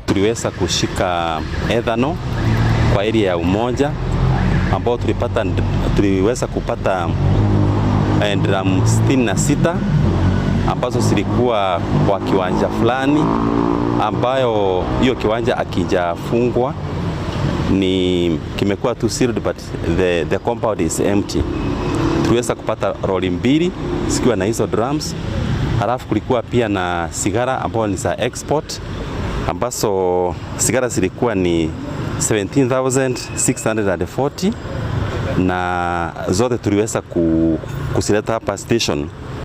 Tuliweza kushika ethanol kwa area ya Umoja ambao tuliweza kupata drum 66 ambazo zilikuwa kwa kiwanja fulani ambayo hiyo kiwanja akijafungwa ni kimekuwa tu sealed, but the compound is empty. Tuliweza kupata lori mbili zikiwa na hizo drums, halafu kulikuwa pia na sigara ambayo ni za export ambazo sigara zilikuwa ni 17,640 na zote tuliweza kuzileta hapa station.